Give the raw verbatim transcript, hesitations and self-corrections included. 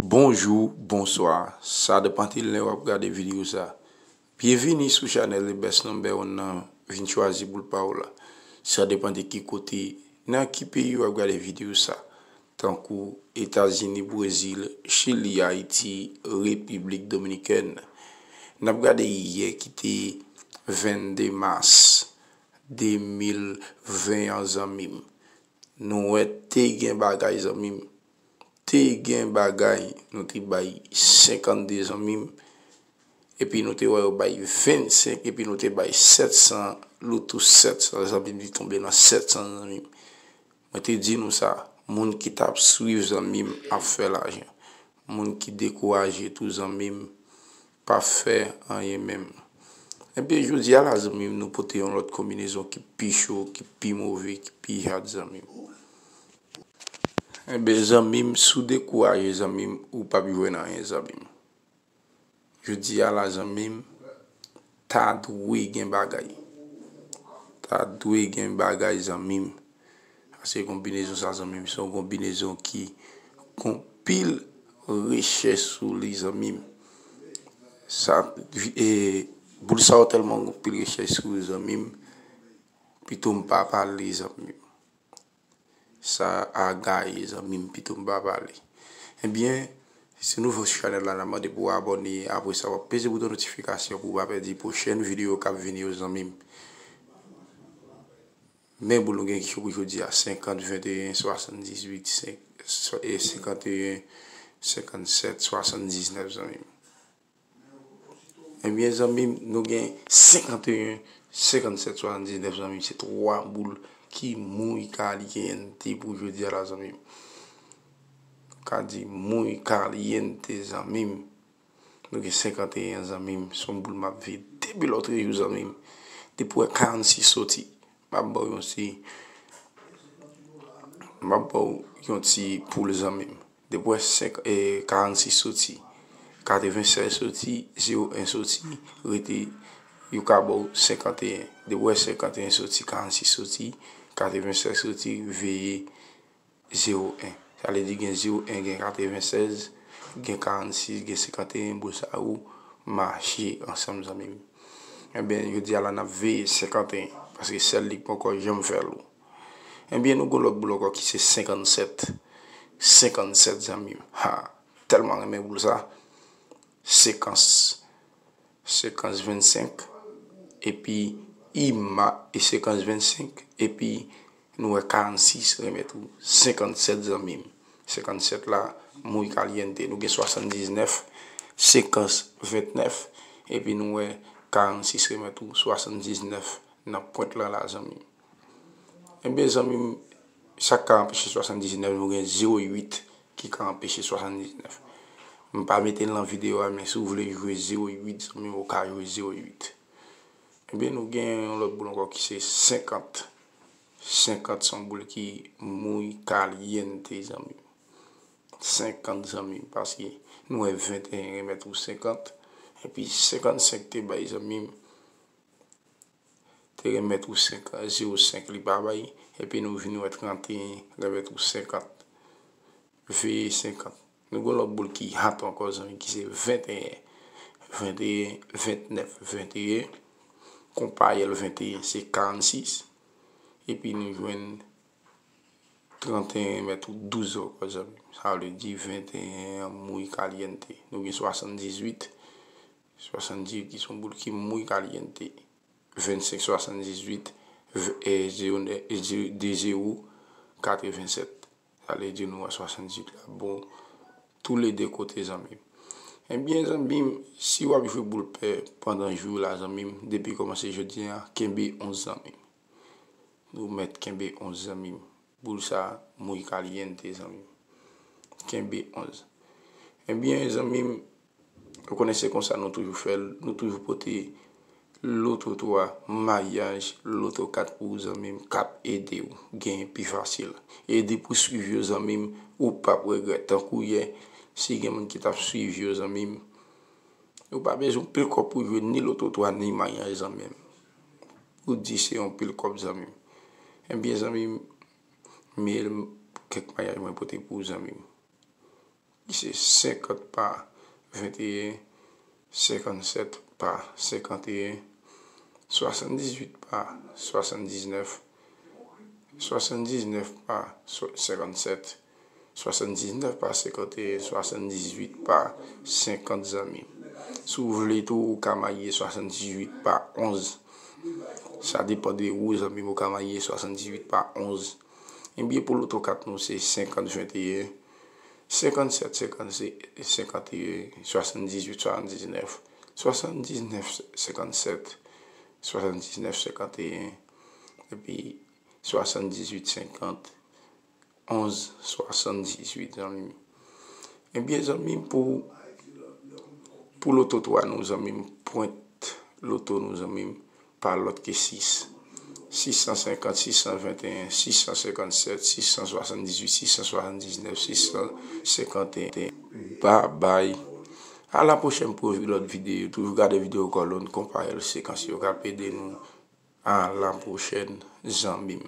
Bonjou, bonswa. Sa depann de lè w ap gade videyo sa. Byenvini sou chanèl The Best Number One nan, vin chwazi pou l pa w la. Sa depann de ki kote, nan ki peyi w ap gade videyo sa. Tankou Etazini, Brezil, Chili, Ayiti, Repiblik Dominikèn. N ap gade yè ki te vennde mas de mil ven an, zanmi m. Nou wè te gen bagay, zanmi m. Te gen bagay, nou te bay senkannde, zanmi m. Epi nou te wè yo bay vennsenk, epi nou te bay sèt san, loto sèt san, zanmi m, li tonbe nan sèt san, zanmi m. Mwen te di nou sa, moun ki t ap swiv, zanmi m, ap fè lajan. Moun ki dekouraje tou, zanmi m, pa fè anyen menm. Ebyen, jodi a la, zanmi m, nou pote yon lòt konbinezon ki pi cho, ki pi move, ki pi had, zanmi m. Ebyen, zanmi m, si w dekouraje, zanmi m, ou p ap jwenn anyen, zanmi m. Jodi a la, zanmi m, ta dwe gen bagay. Ta dwe gen bagay, zanmi m. Paske konbinezon sa, zanmi m, se yon konbinezon ki gon pil rechèch sou li, zanmi m. Sa, e, boul sa yo tèlman gon pil rechèch sou li, zanmi m, pito m pa pale, zanmi m. Sa a gaye, zanmi m, pito m pa pale. Ebyen, si w nouvo sou chanèl la, n ap mande pou w abòne. Apre sa, w ap peze bouton notifikasyon pou w pa pèdi pwochèn videyo k ap vini yo, zanmi m. Men boul nou gen ki cho pou jodi a, senkant, venteyen, swasanndizuit, senk, e, senkanteyen, senkannsèt, swasanndiznèf, zanmi m. Ebyen, zanmi m, nou gen senkanteyen, senkannsèt, swasanndiznèf, zanmi m. Se twa boul ki muy caliente pou jodi a la, zanmi m. Nou ka di muy caliente, zanmi m. Nou gen senkanteyen, zanmi m. Se yon boul m ap veye depi lòtrejou, zanmi m. Depi w wè karannsis soti, m ap ba w yon ti, m ap ba w yon ti poul, zanmi m. Depi w wè senk, e, karannsis soti, katrevensèz soti, zewo en soti, rete, yo ka ba w senkanteyen. Depi w wè senkanteyen soti, karannsis soti, katrevensèz soti, veye zewo en. Sa vle di gen zewo en, gen katrevensèz, gen karannsis, gen senkanteyen, boul sa yo mache ansanm, zanmi m. Ebyen, jodi a la, n ap veye senkanteyen, paske sèl li k poko janm fè lou. Ebyen, nou gon lòt boul ankò ki se senkannsèt. Senkannsèt, zanmi m. Ha, tèlman renmen boul sa. Sekans, sekans vennsenk, epi ima e sekans vennsenk, epi nou wè karannsis remèt ou senkannsèt, zanmi m. Senkannsèt la, muy caliente. Nou gen swasanndiznèf, sekans ventnèf, epi nou wè karannsis remèt ou swasanndiznèf nan pwent lan la, zanmi m. Ebyen, zanmi m, sa k ka anpeche swasanndiznèf, nou gen zewo uit ki ka anpeche swasanndiznèf. M pa mete l nan videyo a, men si w vle jwe zewo uit, zanmi m, ou ka jwe zewo uit. Ebyen, nou gen yon lòt boul ankò ki se senkant. Senkant se yon boul ki muy caliente, zanmi m. Senkant, zanmi m, paske nou wè venteyen remèt ou senkant, epi senkannsenk te bay, zanmi m, te remèt ou senk, zewo senk li pa bay, epi nou vin wè tranteyen remèt ou senkant. Veye senkant. Nou gen lòt boul ki hot ankò, zanmi, ki se venteyen. Venteyen, ventnèf, venteyen. Konpayèl venteyen, se karannsis. Epi nou jwenn tranteyen remèt ou douz ankò, zanmi. Sa vle di venteyen an muy caliente. Nou gen swasanndizuit. Swasanndizuit ki se yon boul ki muy caliente. Vennsenk swasanndizuit, v-, e, zewo nèf, e, ze-, de zewo katrevensèt. Sa vle di nou wè swasanndizuit la bon toulede kote, zanmi m. Ebyen, zanmi m, si w ap jwe boul pè pandan jou la, zanmi m, depi kòmanse jodi a, kenbe onz, zanmi m. Nou mèt kenbe onz, zanmi m. Boul sa muy caliente, zanmi m. Kenbe onz. Ebyen, zanmi m, ou konnen se konsa nou toujou fè l, nou toujou pote loto twa, maryaj, loto kat pou ou, zanmi m, k ap ede w genyen pi fasil. Ede pou swiv yo, zanmi m, ou p ap regrèt. Tankou yè, si gen moun ki t ap swiv yo, zanmi m, ou pa bezwen pil kòb pou jwe ni loto twa, ni maryaj, zanmi m. Ou di se yon pil kòb, zanmi m. Ebyen, zanmi m, men kèk maryaj mwen pote pou ou, zanmi m. Ki se senkant pa venteyen, senkannsèt pa senkanteyen, swasanndizuit pa swasanndiznèf, swasanndiznèf pa swa- senkannsèt, swasanndiznèf pa senkanteyen, swasanndizuit pa senkant, zanmi m. Si w vle tou, ou ka maye swasanndizuit pa onz. Sa depann de ou, zanmi m, ou ka maye swasanndizuit pa onz. Ebyen, pou loto kat nou, se senkant venteyen, senkannsèt senkanteyen, swasanndizuit swasanndiznèf, swasanndiznèf senkannsèt, swasanndiznèf senkanteyen, epi swasanndizuit senkant, onz swasanndizuit, zanmi m. Ebyen, zanmi m, pou, pou loto twa nou, zanmi m, pwent loto nou, zanmi m, pa lòt ke sis. Sis san senkant, sis san venteyen, sis san senkannsèt, sis san swasanndizuit, sis san swasanndiznèf, sis san senkanteyen. Babay. A la pwochèn pou yon lòt videyo. Toujou gade videyo kòlonn konpayèl sekans yo k ap ede nou. A la pwochèn, zanmi m.